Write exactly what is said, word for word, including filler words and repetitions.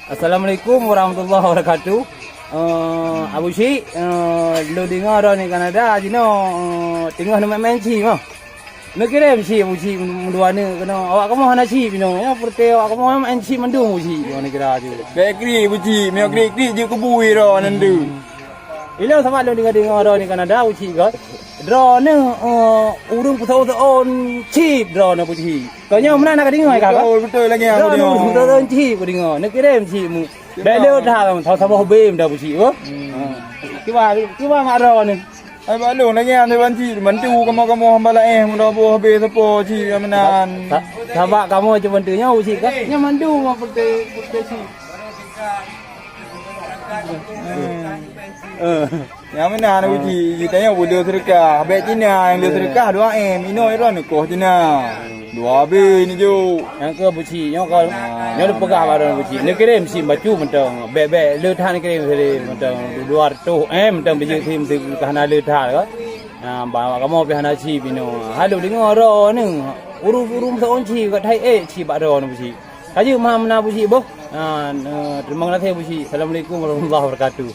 Assalamualaikum warahmatullahi wabarakatuh. Eh, Abu Syik, eh, lôn deungoe droeneuh Kanada jinoe, eh, teungoh neumeumaén chip mah. Neukirém chip Abu Syik meudua neuk keunoe. Awak kamoe hana chip inoe. Nyoe peureté awak kamoe maén chip mandum Abu Syik. Nyoe neukira chip. Bèk kriek Abu Syik, meunyoe kriek-kriek jeuet keubui droeneuh. Ilôn sabab lôn deungoe-deungoe droeneuh Kanada Abu Syik kan. Droeneuh, eh, ureueng peuseuôn-seuôn chip droeneuh Abu Syik. Kau nyoe meunan na kadeungoe ka? Beutôi, beutôi lagi aku deungoe. Droeneuh ureueng peuseuôn chip kadeungoe. Neukirém chip mu. Bèk le that, saboh bém dah Abu Syik, oh. Kiban, kiban mak droeneuh. Ai bak lôn lagèe nyan ban cit, bantu kamoe-kamoe hamba laén, mudah boh habéh sapo cit, ya meunan. Sa-, sabab kamoe cuma tu nyoe cit kan? Nyan mandum peureté, peureté cit. Eh. Eh. Ya meunan, Abu Cik, tanyoe boleh seudeukah. Bèk Cina nyang le seudeukah dua M, inoe droeneuh koh Cina. Dua B ni jok. Nyang keu Abu Cik, nyoe ka, nyoe dipeugah bak droeneuh Abu Cik. Neukirém sim bacut mantong. Bèk-bèk le that neukirém siré mantong. Dua ratus M mantong bijéh sim teuka hana le that ka. Nah, bak kamoe pih hana chip inoe. Hai lôn deungoe droeneuh. Ureueng-ureueng meusaon chip ka that ék chip bak droeneuh Abu Cik. Ka jeuet meunan Abu Cik boh. Nah, nah, terima kasih Abu Cik. Assalamualaikum warahmatullahi wabarakatuh.